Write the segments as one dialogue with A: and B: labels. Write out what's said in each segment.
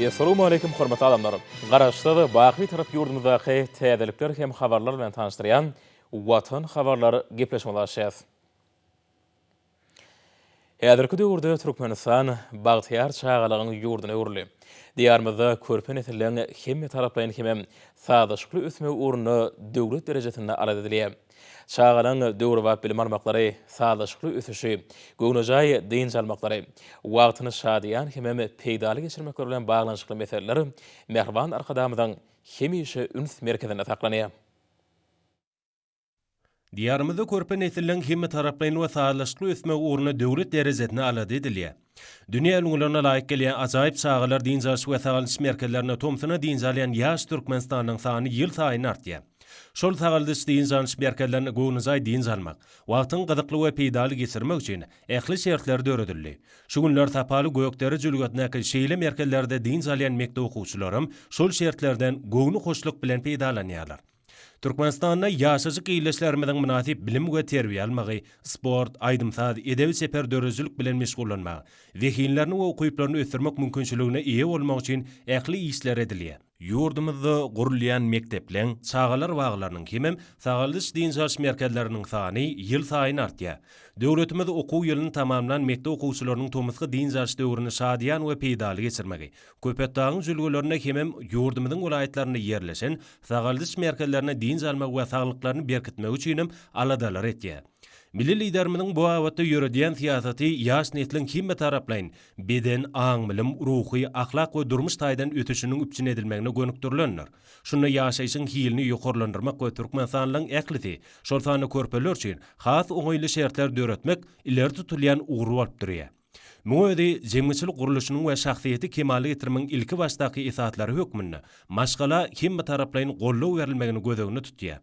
A: Essalawmaleýkim hormatly adamlar! Garaşsyz, baky Bitarap ýurdumyzdaky täzelikler hem habarlar bilen tanyşdyrýan Watan habarlar gepleşigimize başlaýas. Häzirki döwürde Türkmenistan bagtyýar çagalygyň ýurduna öwrüldi. Diýarymyzda körpe nesilleň hemmetaraplaýyn hemem sazlaşykly ösmegi ugrunda döwlet derejesinde alada edilýär. Çagalaň döwrebap bilim almaklary, sazlaşykly ösüşi, göwnejaý dynç almaklary, wagtyny şadyýan hemem peýdaly geçirmekleri bilen baglanyşykly meseleler mähriban Arkadagymyzyň hemişe üns merkezinde saklanýar.
B: Diýarymyzda körpe nesilleň hemmetaraplaýyn we sazlaşykly ösmegi ugrunda döwlet derejesinde alada edilýär. Dünýä ülňülerine laýyk gelýän ajaýyp çagalar dynç alyş we sagaldyş merkezlerinde tomsuna dynç alýan ýaş türkmenistanlyň sany ýylsaýyn artýar. Şol sagaldyş-dynç alyş merkezlerinde göwnejaý dynç almak, wagtyňy gyzykly we peýdaly geçirmek üçin ähli şertler döredildi. Şu günler sapaly Gökdere jülgesindäki şeýle merkezlerde dynç alýan mekdep okuwçylaram şol şertlerden göwnühoşluk bilen peýdalanýarlar. Türkmenistanda ýaşajyk ildeşlerimiziň mynasyp bilim we terbiýe almagy, sport, aýdym-saz, edebi-çeper döredijilik bilen meşgullanmagy, zehinlerini we ukyplaryny ösdürmek mümkinçiligine eýe bolmagy üçin ähli işler edilýär. Ýurdumyzda gurulýan mekdepleň, çagalar baglarynyň hemem sagaldyş-dynç alyş merkezleriniň sany ýylsaýyn artýar. Döwletimiz okuw ýylyny tamamlan mekdep okuwçylarynyň tomusky dynç alyş döwrüni şadyýan we peýdaly geçirmegi, Köpetdagyň jülgelerinde hemem ýurdumyzyň welaýatlarynda ýerleşen sagaldyş merkezlerinde dynç almagy we saglyklaryny berkitmegi üçinem aladalar etýär. Milli Liderimiziň bu babatda ýöredýän syýasaty ýaş nesliň hemmetaraplaýyn, beden, aň-bilim, ruhy, ahlak we durmuş taýdan ösüşiniň üpjün edilmegine gönükdirilendir. Şunda ýaşaýşyň hilini ýokarlandyrmak we türkmenistanlylaryň ählisi, şol sanda körpeler üçin has oňaýly şertler döretmek ileri tutulýan ugur bolup durýar. Muňa özi jemgyýetçilik gurluşynyň we şahsyýeti kemala getirmegiň ilkibaşdaky esaslary hökmünde maşgala hemmetaraplaýyn goldaw berilmegini göz öňünde tutýar.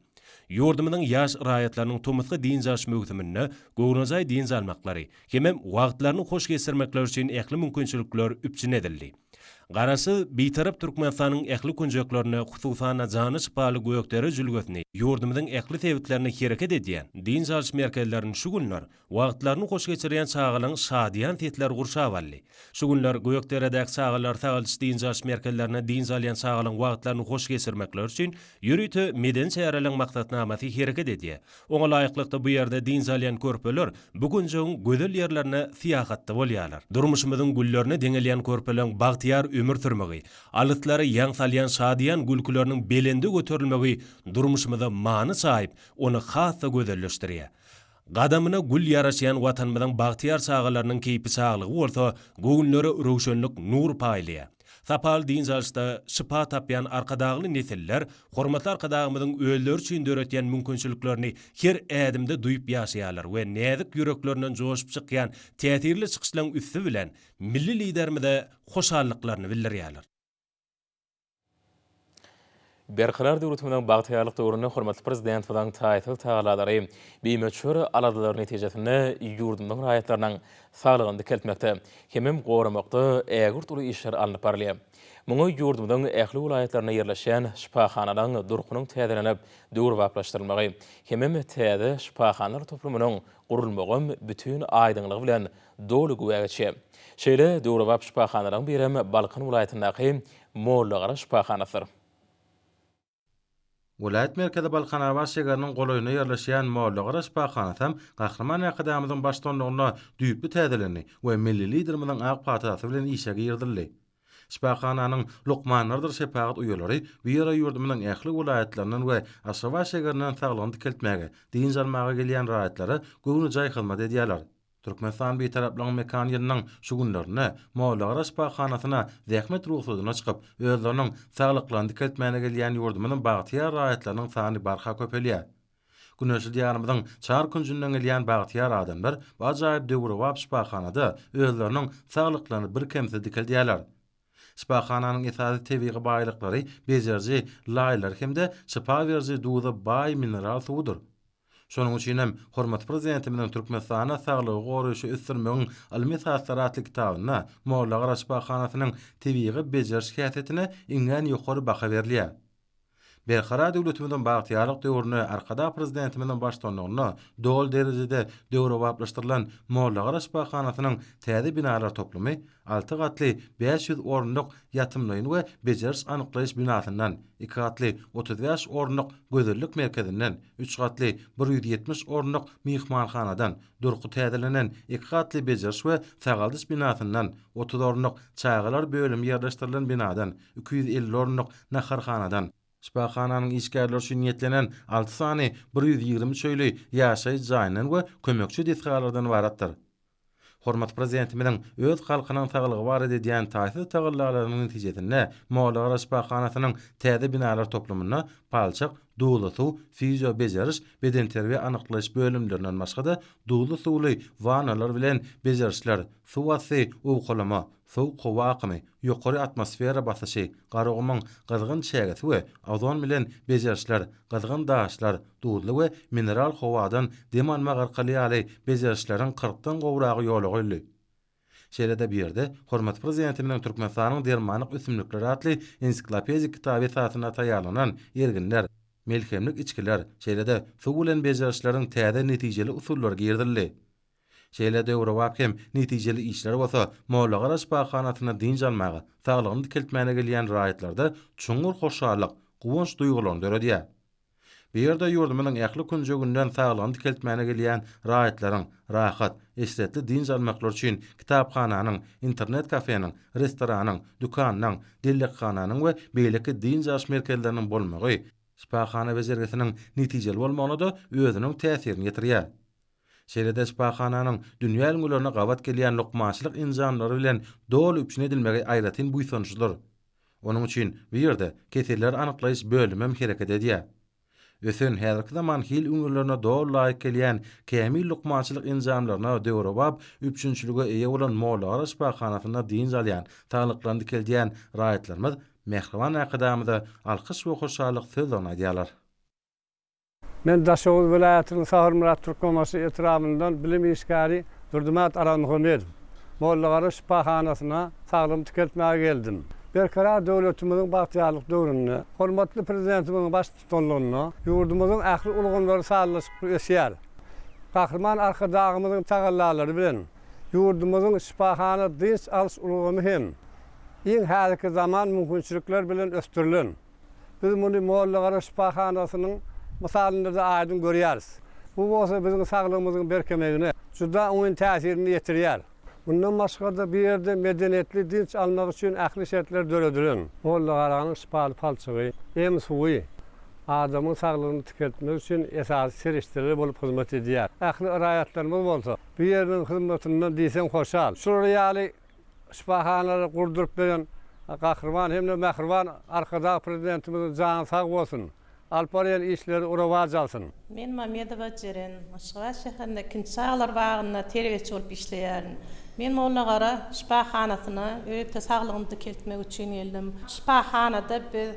B: Ýurdumyzyň ýaş raýatlarynyň tomusky dynç alyş möwsüminde göwnejaý dynç almaklary hemem wagtlaryny hoş geçirmekleri üçin ähli mümkinçilikler üpjün edildi. Garaşsyz, Bitarap Türkmenistanyň ähli künjeklerinde, hususan-da, jana şypaly Gökdere jülgesini, ýurdumyzyň ähli sebitlerinde hereket edýän dynç alyş merkezlerini şu günler Wagtlaryny hoş geçirýän çagalaryň şadyýan sesleri gurşap aldy. Şu günler Gökderedäki çagalar sagaldyş-dynç alyş merkezlerinde dynç alýan çagalaryň wagtlaryny hoş geçirmekleri üçin ýörite medeni çäreleriň maksatnamasy hereket edýär. Oňa laýyklykda bu ýerde dynç alýan körpeler bu künjegiň gözel ýerlerine syýahatda bolýarlar. Durmuşymyzyň güllerine deňelýän körpeleriň bagtyýar ömür sürmegi, alyslara ýaň salýan şadyýan gülküleriniň belende göterilmegi durmuşymyza many çaýyp, ony has-da gözelleşdirýär. Gadamyna gül ýaraşýan Watanymyzyň bagtyýar çagalarynyň keýpiçaglygy bolsa göwünlere röwşenlik, nur paýlaýar. Sapaly dynç alyşda şypa tapýan Arkadagly nesiller hormatly Arkadagymyzyň özleri üçin döretýän mümkinçiliklerini her ädimde duýup ýaşaýarlar we näzik ýüreklerinden joşup çykýan täsirli çykyşlaryň üsti bilen milli Liderimize hoşallyklaryny bildirýärler.
A: Berkarar döwletimiziň bagtyýarlyk döwründe hormatly Prezidentimiziň taýsyz tagallalary, bimöçber aladalary netijesinde ýurdumyzyň raýatlarynyň saglygyny dikeltmekde hemem goramakda ägirt uly işler alnyp barylýar. Muňa ýurdumyzyň ähli welaýatlarynda ýerleşýän şypahanalaryň durkunyň täzelenip, döwrebaplaşdyrylmagy hemem täze şypahanalar toplumynyň gurulmagam bütin aýdyňlygy bilen doly güwä geçýär. Şeýle döwrebap şypahanalaryň birem Balkan welaýatyndaky Mollagara şypahanasydyr.
C: Welaýat merkezi Balkanabat şägeriniň golaýynda ýerleşýän Mollagara şypahanasy hem Gahryman Arkadagymyzyň baştutanlygynda düýpli täzelendi we milli Liderimiziň ak patasy bilen işe girizildi. Şypahananyň lukmanlarydyr şepagat uýalary bu ýere ýurdumyzyň ähli welaýatlaryndan we Aşgabat şägerinden saglygyny dikeltmäge, dynç almaga gelýän raýatlara göwnejaý hyzmat edýärler. Türkmenistan Bitaraplygyň mekan ýylynyň şu günlerinde Mollagara şypahanasyna zähmet rugsadyna çykyp, özleriniň saglyklaryny dikeltmäne gelýän ýurdumyzyň bagtyýar raýatlarynyň sany barha köpelýär. Güneşli Diýarymyzyň çar künjünden gelýän bagtyýar adamlar bu ajaýyp döwrebap şypahanada özleriniň saglyklaryny birkemsiz dikeldýärler. Şypahananyň esasy tebigy baýlyklary bejeriji laýlar hem-de şypa beriji duza baý mineral suwudyr. Şonuň üçin hem hormatly Prezidentimiziň Türkmenistanda saglygy goraýşy ösdürmegiň ylmy esaslary atly kitabynda Mollagara şypahanasynyň tebigy bejeriş häsiýetine iňňän ýokary baha berilýär. Berkarar döwletimiziň bagtyýarlyk döwründe Arkadag Prezidentimiziň baştutanlygynda doly derejede döwrebaplaşdyrylan Mollagara şypahanasynyň täze binalar toplumy alty gatly 500 orunlyk ýatymlaýyn we bejeriş-anyklaýyş binasyndan, iki gatly 35 orunlyk gözellik merkezinden, üç gatly 170 orunlyk myhmanhanadan, durky täzelenen iki gatly bejeriş we sagaldyş binasyndan, 30 orunlyk çagalar bölümi ýerleşdirilen binadan, 250 orunlyk naharhanadan, şypahananyň işgärleri üçin niýetlenen alty sany 120 çöýli ýaşaýyş jaýyndan we kömekçi desgalardan ybaratdyr. Hormatly Prezidentimiziň öz halkynyň saglygy barada edýän taýsyz tagallalarynyň netijesinde Mollagara şypahanasynyň täze binalar toplumynda palçyk, duzly suw, fiziobejeriş, bedenterbiýe-anyklaýyş bölümlerinden başga-da duzly suwly wannalar bilen bejerişler, suw asty owkalama, sowuk howa akymy, ýokary atmosfera basyşy, Garagumuň gyzgyn çägesi we ozon bilen bejerişler, gyzgyn daşlar, duzly we mineral howadan dem almak arkaly ýaly bejerişleriň kyrkdan gowragy ýola goýuldy. Şeýle-de bu ýerde hormatly Prezidentimiziň Türkmenistanyň dermanlyk ösümlikleri atly ensiklopedik kitaby esasynda taýýarlanan erginler, melhemlik içgiler, şeýle-de suw bilen bejerişleriň täze netijeli usullary girizildi. Şeýle döwrebap hem netijeli işler bolsa Mollagara şypahanasynda dynç almaga, saglygyny dikeltmäne gelýän raýatlarda çuňňur hoşallyk, guwanç duýgularyny döredýär. Bu ýerde ýurdumyzyň ähli künjeginden saglygyny dikeltmäne gelýän raýatlaryň rahat, eşretli dynç almaklary üçin kitaphananyň, internet-kafeniň, restoranyň, dükanynyň, dellekhananyň we beýleki dynç alyş merkezleriniň bolmagy şypahana bejergisiniň netijeli bolmagyna-da özüniň täsirini ýetirýär. Şeýle-de şypahananyň dünýä ülňülerine gabat gelýän lukmançylyk enjamlary bilen doly üpjün edilmegi aýratyn buýsançlydyr. Onuň üçin bu ýerde keselleri anyklaýyş bölümem hereket edýär. Ösen häzirki zaman hil ülňülerine doly laýyk gelýän kämil lukmançylyk enjamlaryna döwrebap üpjünçilige eýe bolan Mollagara şypahanasynda dynç alýan, saglyklaryny dikeldýän raýatlarymyz mähriban Arkadagymyza alkyş we hoşallyk sözlerini aýdýarlar.
D: Men Daşoguz welaýatynyň Saparmyrat Türkmenbaşy etrabyndan bilim işgäri Durdymyrat Arazmuhammedow. Mollagara şypahanasyna saglygymy dikeltmäge geldim. Berkarar döwletimiziň bagtyýarlyk döwründe, hormatly Prezidentimiziň baştutanlygynda ýurdumyzyň ähli ulgamlary sazlaşykly ösýär. Gahryman Arkadagymyzyň tagallalary bilen ýurdumyzyň şypahana-dynç alyş ulgamy hem iň häzirki zaman mümkinçilikler bilen ösdürilen. Biz muny Mollagara şypahanasynyň mysalynda-da aýdyň görýäris. Bu bolsa biziň saglygymyzyň berkemegine juda oňyn täsirini ýetirýär. Mundan başga-da bu ýerde medeniýetli dynç almak üçin ähli şertler döredilen. Mollagaranyň şypaly palçygy, em suwy adamyň saglygyny dikeltmek üçin esasy serişdeler bolup hyzmat edýär. Ähli raýatlarymyz bolsa bu ýeriniň hyzmatyndan diýseň hoşal. Şular ýaly şypahanalary gurduryp beren Gahryman hem-de mähriban Arkadag Prezidentimiziň jany sag bolsun, alyp barýan işleri rowaç alsyn!
E: Men Mamedowa Jeren, Aşgabat şäherinde ikinji çagalar bagynda terbiýeçi bolup işleýärin. Men Mollagara şypahanasyna ýörite saglygymy dikeltmek üçin geldim. Şypahanada biz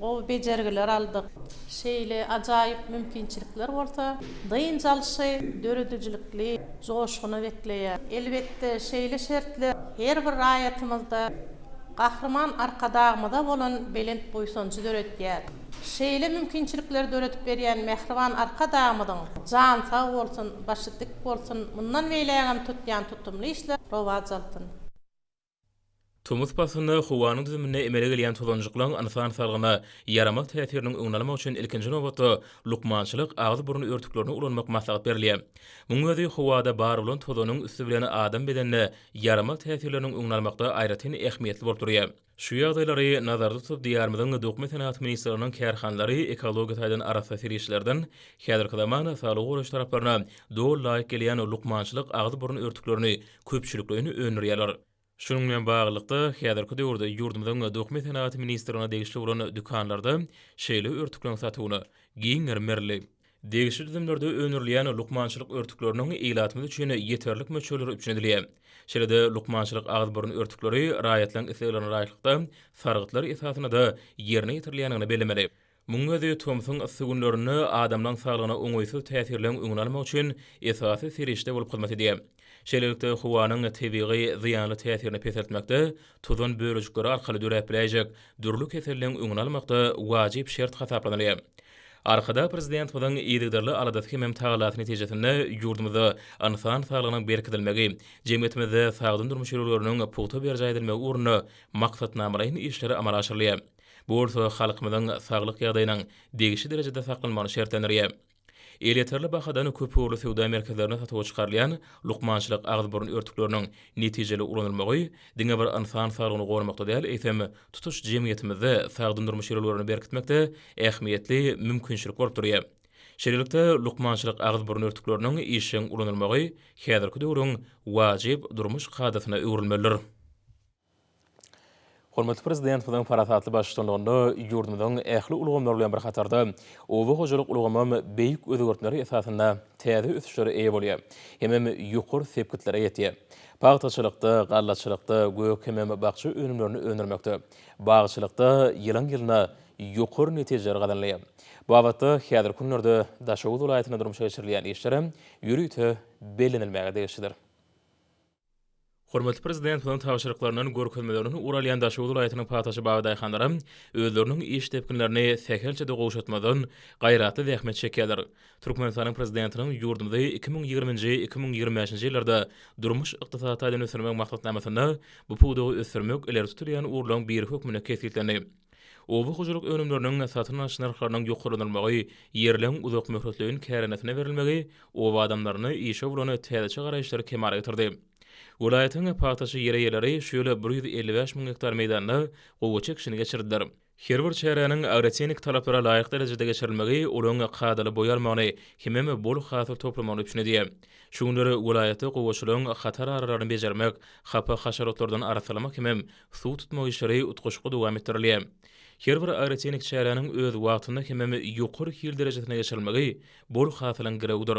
E: gowy bejergiler aldyk. Şeýle ajaýyp mümkinçilikler bolsa dynç alşy döredijilikli joşguna bekleýär. Elbetde, şeýle şertler her bir raýatymyzda Gahryman Arkadagymyza bolan belent buýsanjy döredýär. Şeýle mümkinçilikleri döredip berýän mähriban Arkadagymyzyň jany sag bolsun, başy dik bolsun, mundan beýlägem tutýan tutumly işleri rowaç alsyn!
A: Tomus paslynda howanyň düzüminde emele gelýän tozanjyklaryň ynsan saglygyna ýaramaz täsiriniň öňüni almak üçin ilkinji nobatda lukmançylyk agyz-burun örtüklerini ulanmak maslahat berilýär. Munuň özi howada bar bolan tozanyň üsti bilen adam bedenine ýaramaz täsirleriniň öňüni almakda aýratyn ähmiýetli bolup durýar. Şu ýagdaýlary nazarda tutup, Diýarymyzyň Dokma senagaty ministrliginiň kärhanalary ekologiýa taýdan arassa serişdelerden häzirki zaman saglygy goraýyş talaplaryna doly laýyk gelýän lukmançylyk agyz-burun örtüklerini köpçülikleýin öndürýärler. Şunuň bilen baglylykda, häzirki döwürde ýurdumyzyň Dokma senagaty ministrligine degişli bolan dükanlarda şeýle örtükleriň satuwyna giň gerim berildi. Degişli düzümlerde öndürilýän lukmançylyk örtükleriniň ilatymyz üçin ýeterlik möçberleri üpjün edilýär. Şeýle-de lukmançylyk agyz-burun örtükleri raýatlaryň isleglerine laýyklykda sargytlar esasynda-da ýerine ýetirilýändigini bellemeli. Munuň özi tomsuň yssy günlerinde adamlaryň saglygyna oňaýsyz täsirleriň öňüni almak üçin esasy serişde bolup hyzmat edýär. Şeýlelikde, howanyň tebigy zyýanly täsirini peseltmekde, tozan bölejikleri arkaly döräp biläýjek dürli keselleriň öňüni almakda wajyp şert hasaplanylýar. Arkadag Prezidentimiziň yzygiderli aladasy hemem tagallasy netijesinde ýurdumyzda ynsan saglygynyň berkidilmegi, jemgyýetimizde sagdyn durmuş ýörelgeleriniň pugta berjaý edilmegi ugrunda maksatnamalaýyn işler amala aşyrylýar. Bu bolsa halkymyzyň saglyk ýagdaýynyň degişli derejede saklanmagyny şertlendirýär. Elýeterli bahadan köpugurly söwda merkezlerinde satuwa çykarylýan lukmançylyk agyz-burun örtükleriniň netijeli ulanylmagy diňe bir ynsan saglygyny goramakda däl, eýsem, tutuş jemgyýetimizde sagdyn durmuş ýörelgelerini berkitmekde ähmiýetli mümkinçilik bolup durýar. Şeýlelikde, lukmançylyk agyz-burun örtükleriniň işjeň ulanylmagy häzirki döwrüň wajyp durmuş kadasyna öwrülmelidir. Hormatly Prezidentimiziň parasatly baştutanlygynda ýurdumyzyň ähli ulgamlary bilen bir hatarda, oba hojalyk ulgamam beýik özgertmeler esasynda täze ösüşlere eýe bolýar hemem ýokary sepgitlere ýetýär. Pagtaçylykda, gallaçylykda, gök hemem bakja önümlerini öndürmekde, bagçylykda ýylyň-ýylyna ýokary netijeler gazanylýar. Bu babatda häzirki günlerde Daşoguz welaýatynda durmuşa geçirilýän işlerem ýörite bellenilmäge degişlidir. Hormatly Prezidentimiziň tabşyryklaryndan, görkezmelerinden ugur alýan Daşoguz welaýatynyň pagtaçy babadaýhanlary özleriniň iş depginlerini sähelçe-de gowşatmazdan, gaýratly zähmet çekýärler. Türkmenistanyň Prezidentiniň ýurdumyzy 2020-nji, 2025-nji ýyllarda durmuş-ykdysady taýdan ösdürmek maksatnamasynda bu pudagy ösdürmek ileri tutulýan ugurlaryň biri hökmünde kesgitlendi. Oba hojalyk önümleriniň satyn alyş nyrhlarynyň ýokarlandyrylmagy, ýerleň uzakmöhletleýin kärendesine berilmegi oba adamlarynda işe bolan täzeçe garaýyşlary kemala getirdi. Welaýatyň pagtaçy ýer eýeleri şu ýyl 155 müň gektar meýdanda gowaça ekişini geçirdiler. Her bir çäräniň agrotehniki talaplara laýyk derejede geçirilmegi olaryň kadaly boý almagyny hemem bol hasyl toplamagyny üpjün edýär. Şu günler welaýatda gowaçalaryň hatar aralaryny bejermek, hapa haşarotlardan arassalamak hemem suw tutmak işleri utgaşykly dowam etdirilýär. Her bir agrotehniki çäräniň öz wagtynda hemem ýokary hil derejesinde geçirilmegi bol hasylyň girewidir.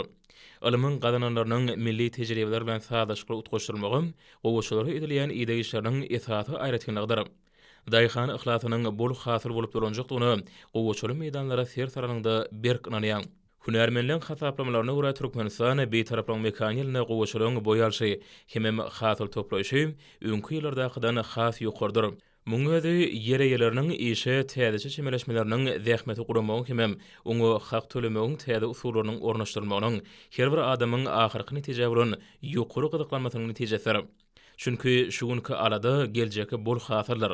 A: Ylmyň gazananlarynyň milli tejribeler bilen sazlaşykly utgaşdyrylmagy gowaçalara edilýän ideg işleriniň esasy aýratynlygydyr. Daýhan yhlasynyň bol hasyl bolup dolanjakdygyna gowaçaly meýdanlara ser salanyňda berk ynanýaň. Hünärmenleň hasaplamalaryna görä, Türkmenistan Bitaraplygyň mekany ýylynda gowaçalaryň boý alşy hemem hasyl toplaýşy öňki ýyllardakydan has ýokarydyr. Munuň özi ýer eýeleriniň işe täzeçe çemeleşmeleriniň, zähmeti guramagyň hemem oňa hak tölemegiň täze usullarynyň ornaşdyrylmagynyň, her bir adamyň ahyrky netijä bolan ýokary gyzyklanmasynyň netijesidir. Çünki şu günki alada geljekki bol hasyldyr.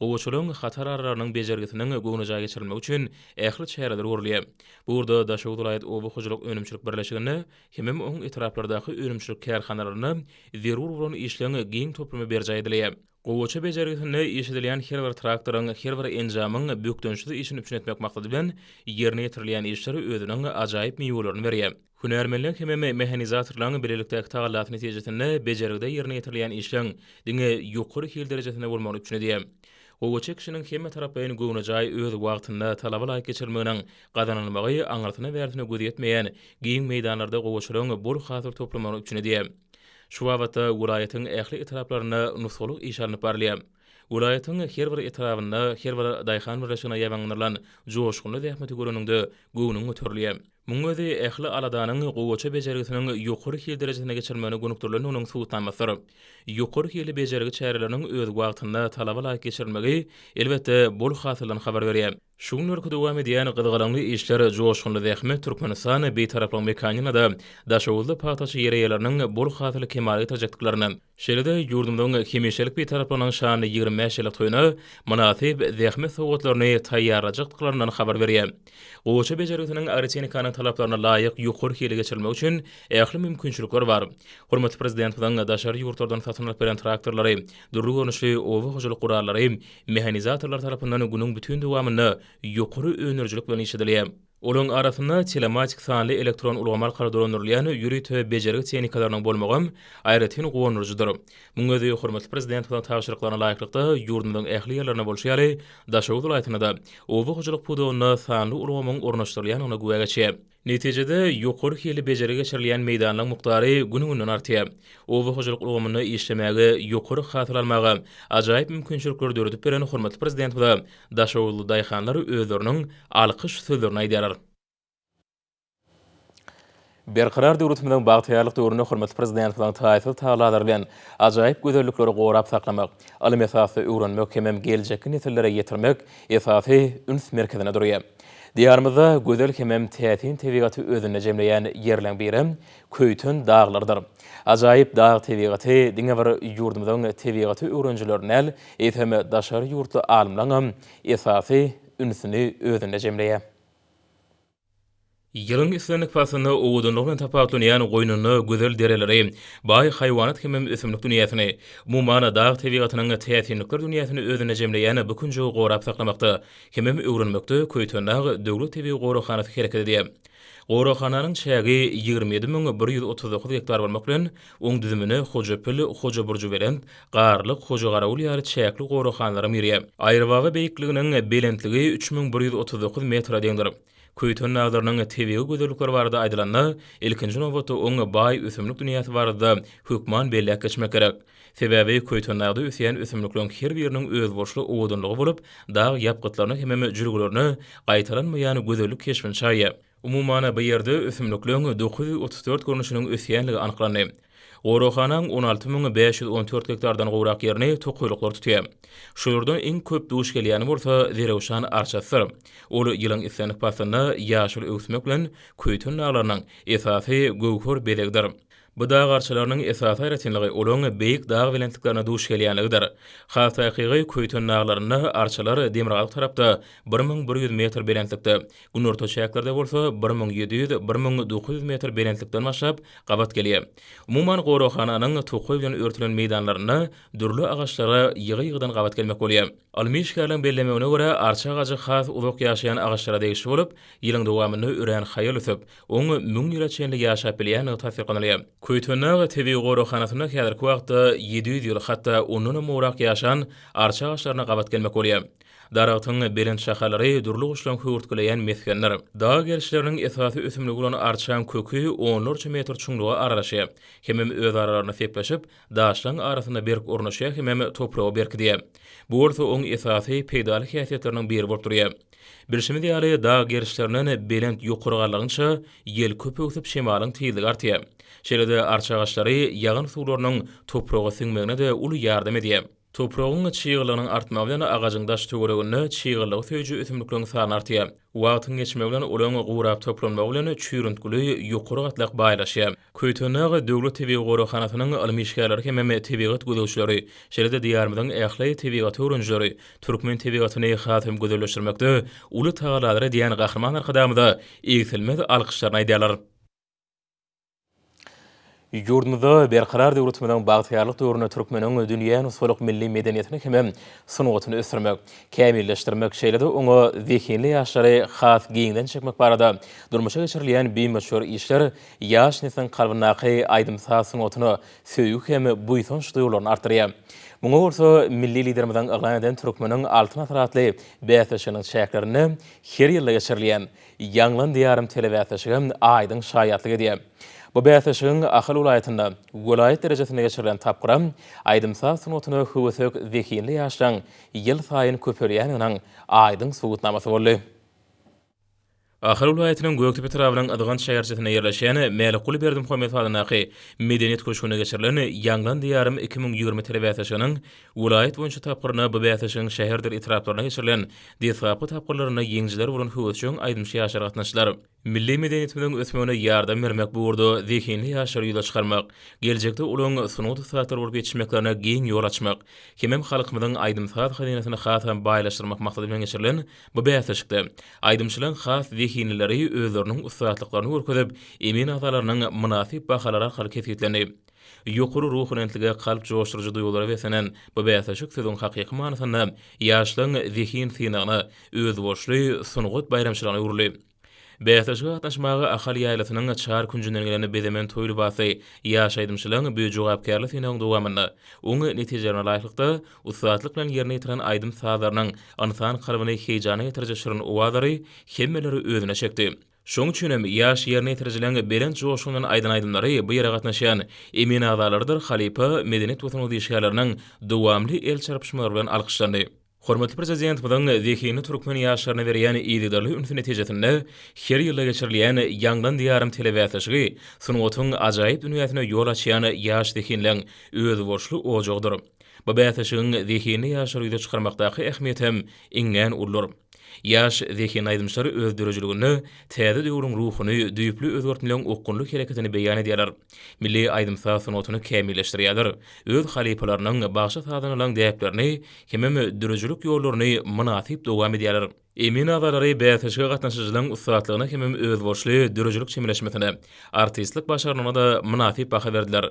A: Gowaçalaryň hatar aralarynyň bejergisiniň göwnejaý geçirilmegi üçin ähli çäreler görülýär. Bu ugurda Daşoguz welaýat oba hojalyk önümçilik birleşiginde hemem oň etraplardaky önümçilik kärhanalarynda zerur bolan işleň giň toplumy berjaý edilýär. Gowaça bejergisinde işledilýän her bir traktoryň, her bir enjamyň bökdençsiz işini üpjün etmek maksady bilen ýerine ýetirilýän işler özüniň ajaýyp miwelerini berýär. Hünärmenleň hemem mehanizatorlaryň bilelikdäki tagallasy netijesinde bejergide ýerine ýetirilýän işleň diňe ýokary hil derejesinde bolmagyny üpjün edýär. Gowaça ekişiniň hemmetaraplaýyn göwnejaý öz wagtynda talaba laýyk geçirilmeginiň gazanylmagy aňyrsyna-bärsine göz ýetmeýän giň meýdanlarda gowaçalaryň bol hasyl toplamagyny üpjün edýär. Şu babatda welaýatyň ähli etraplarynda nusgalyk iş alnyp barylýar. Welaýatyň her bir etrabynda, her bir daýhan birleşigine ýaýbaňlandyrylan joşgunly zähmeti göreniňde göwnüň göterilýär. Munuň özi ähli aladanyň gowaça bejergisiniň ýokary hil derejesine geçirilmegine gönükdirilendiginiň subutnamasydyr. Ýokary hilli bejergi çäreleriniň öz wagtynda, talaba laýyk geçirilmegi, elbetde, bol hasyldan habar berýär. Şu günlerki dowam edýän gyzgalaňly işler, joşgunly zähmet Türkmenistan Bitaraplygyň mekanynda-da Daşoguzda pagtaçy ýer eýeleriniň bol hasyly kemala getirjekdiklerine, şeýle-de ýurdumyzyň hemişelik Bitaraplygynyň şanly 25 ýyllyk toýuna mynasyp zähmet sowgatlaryny taýýarlajakdyklaryndan habar berýär. Gowaça bejergisiniň agrotehnikanyň talaplaryna laýyk ýokary hili geçirilmegi üçin ähli mümkinçilikler bar. Hormatly Prezidentimiziň daşary ýurtlardan satyn alyp beren traktorlary, dürli görnüşli oba hojalyk gurallary mehanizatorlar tarapyndan günüň bütin dowamynda ýokary öndürijilik bilen işledilýär. Olaryň arasynda telematik sanly elektron ulgamy arkaly dolandyrylýan ýörite bejergi tehnikalarynyň bolmagam aýratyn guwandyryjydyr. Munuň özi hormatly Prezidentimiziň tabşyryklaryna laýyklykda, ýurdumyzyň ähli ýerlerinde bolşy ýaly, Daşoguz welaýatynda-da oba hojalyk pudagynda sanly ulgamyň ornaşdyrylýandygyna güwä geçýär. Netijede, ýokary hilli bejergi geçirilýän meýdanlaryň mukdary gün-günden artýar. Oba hojalyk ulgamynda işlemäge, ýokary hasyl almaga ajaýyp mümkinçilikleri döredip beren hormatly Prezidentimize daşoguzly daýhanlar özleriniň alkyş sözlerini aýdýarlar. Berkarar döwletimiziň bagtyýarlyk döwründe hormatly Prezidentimiziň taýsyz tagallalary bilen ajaýyp gözellikleri gorap saklamak, ylym esasda öwrenmek hemem geljekki nesillere ýetirmek esasy üns merkezinde durýar. Diýarymyzda gözel hemem täsin tebigaty özünde jemleýän ýerleň birem Köýten daglarydyr. Ajaýyp dag tebigaty diňe bir ýurdumyzyň tebigaty öwrenijilerini däl, eýsem daşary ýurtly alymlaryňam esasy ünsüni özünde jemleýär. Ýylyň islendik paslynda owadanlygy bilen tapawutlanýan goýnunda gözel dereleri, baý haýwanat hemem ösümlik dünýäsini, umuman, dag tebigatynyň täsinlikler dünýäsini özünde jemleýän bu künjegi gorap saklamakda hemem öwrenmekde Köýtendag döwlet tebigy goraghanasy hereket edýär. Goraghananyň çägi 27 139 gektar bolmak bilen, oň düzümine Hojapil, Hojaburjubelent, Garlyk, Hojagarawul ýaly çäkli goraghanalaram girýär. Aýrybaba beýikliginiň belentligi 3139 metre deňdir. Köýten daglarynyň tebigy gözellikleri barada aýdylanda, ilkinji nobatda oň baý ösümlik dünýäsi barada hökman belläp geçmek gerek. Sebäbi Köýtendagda ösýän ösümlikleriň her biriniň özboluşly owadanlygy bolup, dag ýapgytlaryna hemem jülgelerine gaýtalanmaýan gözellik keşbini çaýýar. Umuman, bu ýerde ösümlikleň 934 görnüşiniň ösýänligi anyklandy. Goraghanaň 16 514 gektardan gowrak ýerini tokaýlyklar tutýar. Şulardan iň köp duş gelýäni bolsa Zerewşan arçasydyr. Ol ýylyň islendik paslynda ýaşyl öwüsmek bilen Köýten daglarynyň esasy göwher bezegidir. Bu dag arçalarynyň esasy aýratynlygy olaň beýik dag belentliklerine duş gelýänligidir. Has takygy, Köýten daglarynda arçalar demirgazyk tarapda 1100 metr belentlikde, günorta çäklerde bolsa 1700, 1900 metr belentlikden başlap gabat gelýär. Umuman, goraghananyň tokaý bilen örtülen meýdanlarynda dürli agaçlara ýygy-ýygydan gabat gelmek bolýar. Ylmy işgärleriň bellemegine görä, arça agajy has uzak ýaşaýan agaçlara degişli bolup, ýylyň dowamynda örän haýal ösüp, oň 1000 ýyla çenli ýaşap bilýändigi tassyklanylýar. Köýtendag tebigy goraghanasynda häzirki wagtda 700 ýyl, hatda ondanam gowrak ýaşan arça agaçlaryna gabat gelmek bolýar. Daragtyň belent şahalary dürli guşlaryň höwürtgeleýän mesgenidir. Dag gerişleriniň esasy ösümligi bolan arçaň köki onlarça metr çuňluga aralaşýar hemem öz aralarynda sepleşip, daşlaryň arasynda berk ornaşýar hemem topragy berkidýär. Bu bolsa oň esasy peýdaly häsiýetleriniň biri bolup durýar. Bilşimiz ýaly, dag gerişlerinden belent ýokary galdygyňça, ýel köp öwsüp, şemalyň tizligi artýar. Şeýle-de arça agaçlary ýagyn suwlarynyň topraga siňmegine-de uly ýardam edýär. Topragyň çyglylygynyň artmagy bilen agajyň daş-töwereginde çyglylygy söýüji ösümlikleriň sany artýar. Wagtyň geçmegi bilen olaryň gurap toplanmagy bilen çüýrüntgili ýokary gatlak baýlaşýar. Köýtendag döwlet tebigy goraghanasynyň ylmy işgärleri hemem tebigat gözegçileri, şeýle-de Diýarymyzyň ähli tebigaty öwrenijileri türkmen tebigatyny has hem gözelleşdirmekde uly tagallalar edýän Gahryman Arkadagymyza egsilmez alkyşlaryny aýdýarlar. Ýurdumyzda Berkarar döwletimiziň bagtyýarlyk döwründe türkmeniň dünýä nusgalyk milli medeniýetini hemem sungatyny ösdürmek, kämilleşdirmek, şeýle-de oňa zehinli ýaşlary has giňden çekmek barada durmuşa geçirilýän bimöçber işler ýaş nesliň kalbyndaky aýdym-saz sungatyna söýgi hem buýsanç duýgularyny artdyrýar. Muňa bolsa milli Liderimiziň yglan eden Türkmeniň Altyn asyry atly bäsleşiginiň çäklerinde her ýylda geçirilýän Ýaňlan Diýarym telebäsleşigem aýdyň şaýatlyk edýär. Bu bäsleşigiň Ahal welaýatynda welaýat derejesinde geçirilen tapgyram aýdym-saz sungatyna höwesek zehinli ýaşlaryň ýylsaýyn köpelýändiginiň aýdyň subutnamasy boldy. Ahal welaýatynyň Gökdepe etrabynyň Yzgant şäherçesinde ýerleşýän Mälikguly Berdimuhamedow adyndaky Medeniýet köşgünde geçirilen Ýaňlan Diýarym 2020 telebäsleşiginiň Welaýat boýunça tapgyrynda bu bäsleşigiň şäherdir etraplarynda geçirilen deslapky tapgyrlarynda ýeňijiler bolan höwesjeň aýdymçy ýaşlar gatnaşdylar. Milli medeniýetimiziň ösmegine ýardam bermek, bu ugurda zehinli ýaşlary ýüze çykarmak, geljekde olaryň sungat ussatlary bolup ýetişmeklerine giň ýol açmak hemem halkymyzyň aýdym-saz hazynasyny hasam baýlaşdyrmak maksady bilen geçirilen bu bäsleşikde aýdymçylaryň has zehinlileri özleriniň ussatlyklaryny görkezip, emin agzalarynyň mynasyp bahalary arkaly kesgitlendi. Ýokary ruhubelentlige, kalp joşduryjy duýgulara beslenen bu bäsleşik sözüň hakyky manysynda ýaşlaryň zehin synagyna, özboluşly sungat baýramçylygyna öwrüldi. Bäsleşige gatnaşmaga Ahal ýaýlasynyň çar künjünden gelen bezemen toý lybasly ýaş aýdymçylaryň bu jogapkärli synagyň dowamynda, oň netijelerine laýyklykda, ussatlyk bilen ýerine ýetiren aýdym-sazlarynyň ynsan kalbyny heýjana getiriji şirin owazlary hemmeleri özüne çekdi. Şoň üçin hem ýaş ýerine ýetirijileriň belent joşgundan aýdan aýdymlary bu ýere gatnaşýan emin agzalarydyr halypa medeniýet we sungat işgärleriniň dowamly el çarpyşmalary bilen alkyşlandy. Hormatly Prezidentimiziň zehinli türkmen ýaşlaryna berýän yzygiderli ünsi netijesinde her ýylda geçirilýän Ýaňlan Diýarym telebäsleşigi sungatyň ajaýyp dünýäsine ýol açýan ýaş zehinleň özboluşly ojagydyr. Bu bäsleşigiň zehinli ýaşlary ýüze çykarmakdaky ähmiýetem iňňän uludyr. Ýaş zehinli aýdymçylar öz döredijiliginde täze döwrüň ruhuny, düýpli özgertmeleň okgunly hereketini beýan edýärler. Milli aýdym-saz sungatyny kämilleşdirýärler. Öz halypalarynyň, bagşy-sazandalaryň däplerini hemem döredijilik ýollaryny mynasyp dowam edýärler. Emin agzalary bäsleşige gatnaşyjylaryň ussatlygyna hemem özboluşly döredijilik çemeleşmesine, artistlik başarnygyna-da mynasyp baha berdiler.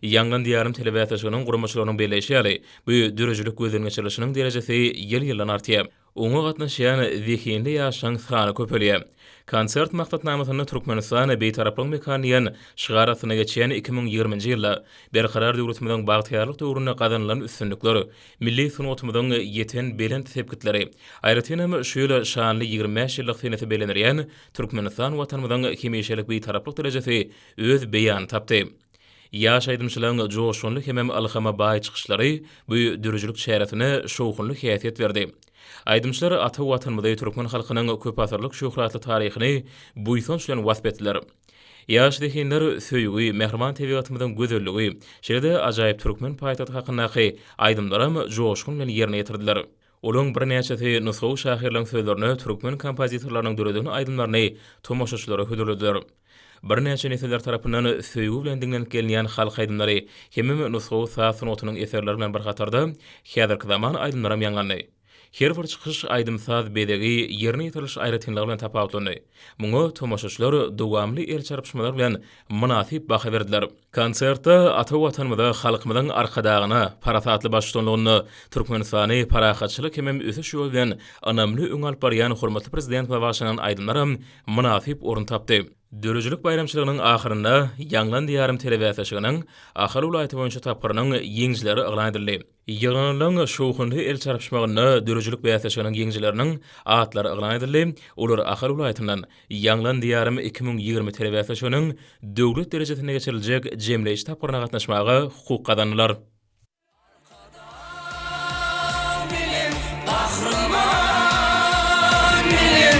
A: Ýaňlan Diýarym telebäsleşiginiň guramaçylarynyň belleýşi ýaly, bu döredijilik gözden geçirilişiniň derejesi ýyl-ýyldan artýar. Oňa gatnaşýan zehinli ýaşlaryň sany köpelýär. Konsert maksatnamasynda Türkmenistan, Bitaraplygyň mekany diýen şygar astynda geçýän 2020-nji ýylda Berkarar döwletimiziň bagtyýarlyk döwründe gazanylan üstünlikler, milli sungatymyzyň ýeten belent sepgitleri, aýratyn hem şu ýyl şanly 25 ýyllyk senesi bellenilýän Türkmenistan Watanymyzyň hemişelik Bitaraplyk derejesi öz beýanyny tapdy. Ýaş aýdymçylaryň joşgunly hemem ylhama baý çykyşlary bu döredijilik çäresine şowhunly häsiýet berdi. Aýdymçylar ata Watanymyzy, türkmen halkynyň köpasyrlyk şöhratly taryhyny buýsanç bilen wasp etdiler. Ýaş zehinler söýgi, mähriban tebigatymyzyň gözelligi, şeýle-de ajaýyp türkmen paýtagty hakyndaky aýdymlaram joşgun bilen ýerine ýetirdiler. Olaryň birnäçesi nusgawy şahyrlaryň sözlerine türkmen kompozitorlarynyň döreden aýdymlaryny tomaşaçylara hödürlediler. Birnäçe nesiller tarapyndan söýgi bilen diňlenip gelinýän halk aýdymlary hemem nusgawy saz sungatynyň eserleri bilen bir hatarda häzirki zaman aýdymlaram ýaňlandy. Her bir çykyş aýdym-saz bezegi, ýerine ýetiriliş aýratynlygy bilen tapawutlandy. Muňa tomaşaçylar dowamly el çarpyşmalar bilen mynasyp baha berdiler. Konsertde ata Watanymyza, halkymyzyň Arkadagyna, parasatly baştutanlygynda Türkmenistany parahatçylyk hemem ösüş ýoly bilen ynamly öňe alyp barýan hormatly Prezidentimize bagyşlanan aýdymlaram mynasyp orun tapdy. Döredijilik baýramçylygynyň ahyrynda Ýaňlan Diýarym telebäsleşiginiň Ahal welaýaty boýunça tapgyrynyň ýeňijileri yglan edildi. Ýygnanylanlaryň şowhunly el çarpyşmagynda döredijilik bäsleşiginiň ýeňijileriniň atlary yglan edildi, olar Ahal welaýatyndan Ýaňlan Diýarym 2020 telebäsleşiginiň döwlet derejesinde geçiriljek jemleýji tapgyryna gatnaşmaga hukuk gazandylar.
F: Arkadag bilen Gahryman bilen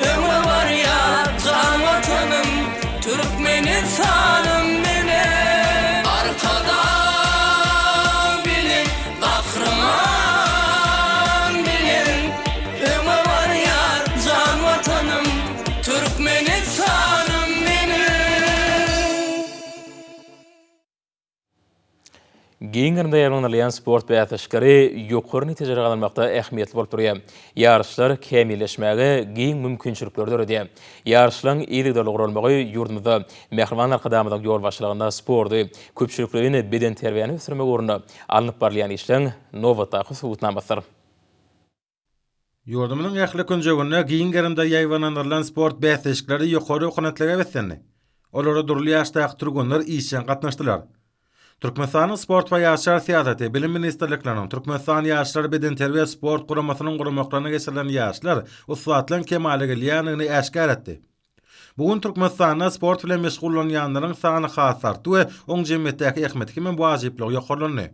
F: öňe barýar jan Watanym Türkmenistanym meniň. Arkadag bilen Gahryman bilen öňe barýar jan Watanym Türkmenistanym meniň.
A: Giň gerimde ýaýbaňlanylýan sport bäsleşikleri ýokary netijeleri gazanmakda ähmiýetli bolup durýar. Ýaryşlar kämilleşmäge giň mümkinçilikleri döredýär. Ýaryşlaryň yzygiderli guralmagy ýurdumyzda mähriban Arkadagymyzyň ýolbaşçylygynda sporty, köpçülikleýin bedenterbiýäni ösdürmek ugrunda alnyp barylýan işleň nobatdaky subutnamasydyr.
C: Ýurdumyzyň ähli künjeginde giň gerimde ýaýbaňlandyrylan sport bäsleşikleri ýokary okanatlyga beslendi. Olara dürli ýaşdaky türgenler işjeň gatnaşdylar. Türkmenistanyň Sport we ýaşlar syýasaty, Bilim ministrlikleriniň, Türkmenistan Ýaşlar bedenterbiýe-sport guramasynyň guramaklarynda geçirilen ýaşlar ussatlaryň kemala gelýändigini äşgär etdi. Bu gün Türkmenistanda sport bilen meşgullanýanlaryň sany has artdy we oň jemgyýetdäki ähmiýeti hemem wajyplygy ýokarlandy.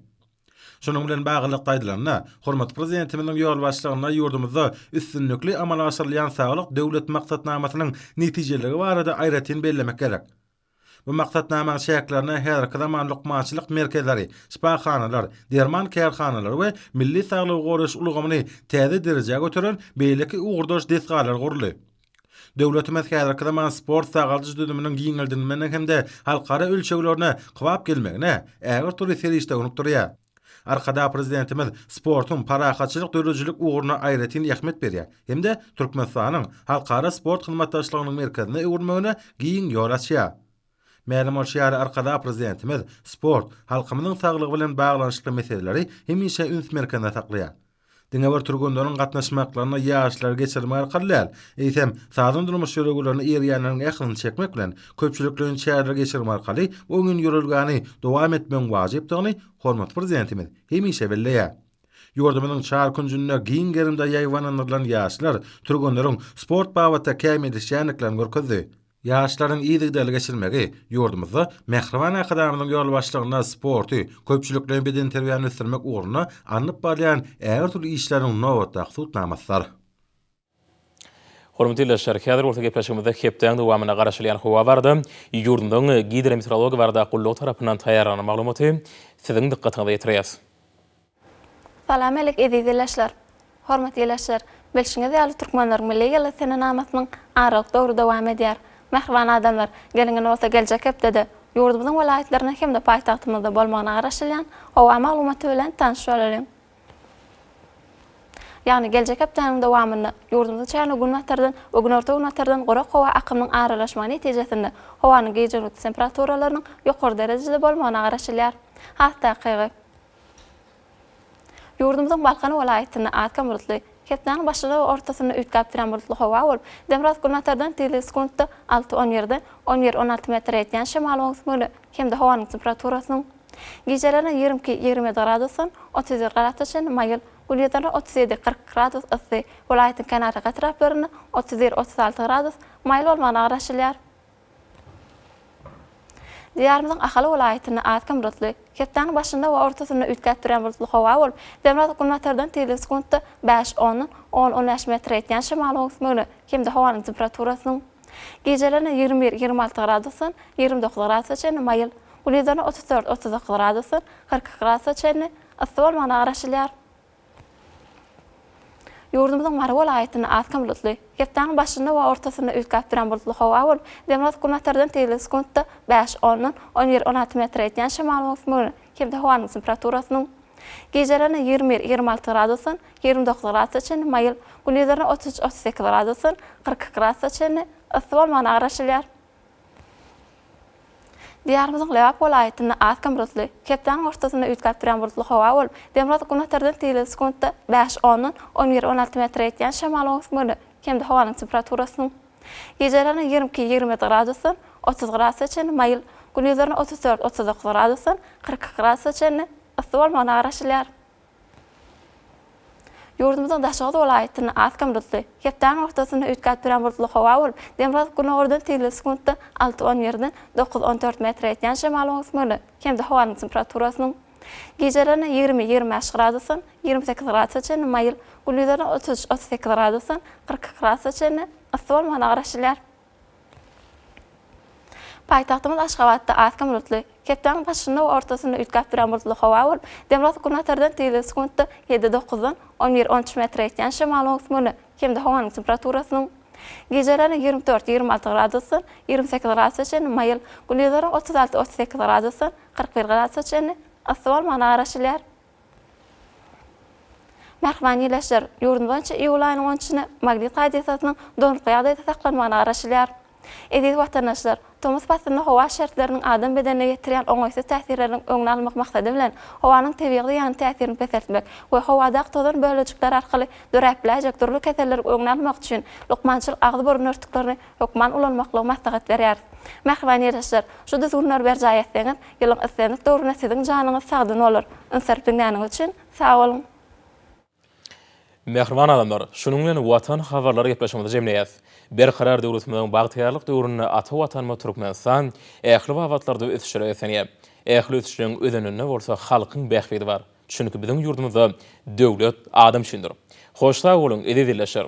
C: Şunuň bilen baglylykda aýdylanda, hormatly Prezidentimiziň ýolbaşçylygynda ýurdumyzda üstünlikli amala aşyrylýan Saglyk Döwlet maksatnamasynyň netijeliligi barada aýratyn bellemek gerek. Bu maksatnamanyň çäklerinde häzirki zaman lukmançylyk merkezleri, şypahanalar, derman kärhanalary we milli saglygy goraýyş ulgamyny täze derejä göteren beýleki ugurdaş desgalar guruldy. Döwletimiz häzirki zaman sport-sagaldyş düzüminiň giňeldilmegine hem-de halkara ölçeglerine kybap gelmegine ägirt uly serişde gönükdirýär. Arkadag Prezidentimiz sportuň parahatçylyk döredijilik ugruna aýratyn ähmiýet berýär hem-de Türkmenistanyň halkara sport hyzmatdaşlygynyň merkezine öwrülmegine giň ýol açýar. Mälim bolşy ýaly, Arkadag Prezidentimiz sport, halkymyzyň saglygy bilen baglanyşykly meseleleri hemişe üns merkezinde saklaýar. Diňe bir türgenleriň gatnaşmaklarynda ýaryşlary geçirmek arkaly däl, eýsem, sagdyn durmuş ýörelgelerine eýerýänleriň ählisini çekmek bilen, köpçülikleýin çäreleri geçirmek arkaly oňyn ýörelgäni dowam etmegiň wajypdygyny hormatly Prezidentimiz hemişe belleýär. Ýurdumyzyň çar künjünde giň gerimde ýaýbaňlandyrylan ýaşlar türgenleriň sport babatda kämilleşýändiklerini görkezdi. Ýaşlaryň yzygiderli geçirilmegi ýurdumyzda mähriban Arkadagymyzyň ýolbaşçylygynda sporty, köpçülikleýin bedenterbiýäni ösdürmek ugrunda alnyp barylýan ägirt uly işleriň nobatdaky subutnamasydyr.
A: Hormatly ildeşler, häzir bolsa gepleşigimizde hepdäň dowamynda garaşylýan howa barada ýurdumyzyň Gidrometeorologiýa baradaky gullugy tarapyndan taýýarlanan maglumaty siziň dykgatyňyza ýetirýäris.
G: Salam alik eziz ildeşler! Hormatly ildeşler, bilşiňiz ýaly türkmenleriň milli ýyly senenamasynyň aralyk döwri dowam edýär. Mähriban adamlar, geliň indi bolsa geljek hepdede ýurdumyzyň welaýatlarynda hem-de paýtagtymyzda bolmagyna garaşylýan howa maglumaty bilen tanyş bolalyň. Ýagny geljek hepdäniň dowamynda ýurdumyzyň çägine günbatardan we günorta-günbatardan gurak howa akymynyň aralaşmagy netijesinde howanyň gije-gündizki temperaturalarynyň ýokary derejede bolmagyna garaşylýar. Has takygy, ýurdumyzyň Balkan welaýatynda az-kem bulutly, hepdäniň başynda we ortasynda üýtgäp durýan bulutly howa bolup, demirgazyk-günbatardan tizligi sekuntda alty, on birden on bir, 16 metre ýetýän şemalyň öwüsmegine hem-de howanyň temperaturasynyň Gijelerine 22, 27 gradusdan 31 gradsa çenli maýyl, gündizlerine 37, 42 gradus yssy, welaýatyň kenarýaka etraplarynda 31, 36 gradus maýyl bolmagyna garaşylýar. Diýarymyzyň Ahal welaýatynda az-kem bulutly, hepdäniň başynda we ortasynda üýtgäp durýan bulutly howa bolup, demirgazyk-günbatardan tizligi sekuntda bäş, ondan on, on bäş metre ýetýän şemalyň öwüsmegine hem-de howanyň temperaturasynyň Gijelerine 21, 26 gradusdan 29 gradusa çenli maýyl, gündizlerine 34, 39 gradusdan 42 gradusa çenli yssy bolmagyna garaşylýar. Ýurdumyzyň Mary welaýatynda az-kem bulutly, hepdäniň başynda we ortasynda üýtgäp durýan bulutly howa bolup, demirgazyk-günbatardan tizligi sekuntda bäş, ondan on bir, 16 metre ýetýän şemalyň öwüsmegine hem-de howanyň temperaturasynyň gijelerine 21, 26 gradusdan 29 gradusa çenli maýyl, gündizlerine 33, 38 gradusdan 42 gradusa çenli yssy bolmagyna garaşylýar. Diýarymyzyň Lebap welaýatynda az-kem bulutly, hepdäniň ortasynda üýtgäp durýan bulutly howa bolup, demirgazyk-günbatardan tizligi sekuntda bäş, ondan on bir, 16 metre ýetýän şemalyň öwüsmegine hem-de howanyň temperaturasynyň gijelerine 22, 27 gradusdan 30 gradusa çenli maýyl, gündizlerine 34, 39 gradusdan 42 gradusa çenli yssy bolmagyna garaşylýar. Ýurdumyzyň Daşoguz welaýatynda az-kem bulutly, hepdäniň ortasynda üýtgäp durýan bulutly howa bolup, demirgazyk-günordan tizligi sekuntda alty, on birden dokuz, on dört metre ýetýän şemalyň öwüsmegine hem-de howanyň temperaturasynyň gijelerine 20, 25 gradusdan 28 gradusa çenli maýyl, gündizlerine 33, 38 gradusdan 42 gradusa çenli yssy bolmagyna garaşylýar. Paýtagtymyz Aşgabatda az-kem bulutly, hepdäniň başynda we ortasynda üýtgäp durýan bulutly howa bolup, demirgazyk-günbatardan tizligi sekuntda ýedi, dokuzdan on bir, on üç metre ýetýän şemalyň öwüsmegine hem-de howanyň temperaturasynyň gijelerine 24, 26 gradusdan 28 gradusa çenli maýyl, gündizlerine 36, 38 gradusdan 41 gradusa çenli yssy bolmagyna garaşylýar. Mähriban ildeşler, ýurdumyz boýunça iýul aýynyň on üçüne magnit hadysasynyň durnukly ýagdaýda saklanmagyna garaşylýar. Eziz watandaşlar, tomus paslynda howa şertleriniň adam bedenine ýetirýän oňaýsyz täsirleriniň öňüni almak maksady bilen, howanyň tebigy zyýanly täsirini peseltmek we howadaky tozan bölejikleri arkaly döräp biläýjek dürli keselleriň öňüni almak üçin lukmançylyk agyz-burun örtüklerini hökman ulanmaklygy maslahat berýäris. Mähriban ildeşler, şu düzgünleri berjaý etseňiz, Ýylyň islendik döwründe siziň janyňyz sagdyn bolar. Üns berip diňläniňiz üçin sag boluň!
A: Mähriban adamlar, şunuň bilen Watan habarlary gepleşigimizi jemleýäs. Berkarar döwletimiziň bagtyýarlyk döwründe ata Watanymyz Türkmenistan ähli babatlarda ösüşlere beslenýär. Ähli ösüşleriň özeninde bolsa halkyň bähbidi bar. Çünki biziň ýurdumyzda döwlet adam üçindir. Hoş sag boluň, eziz ildeşler!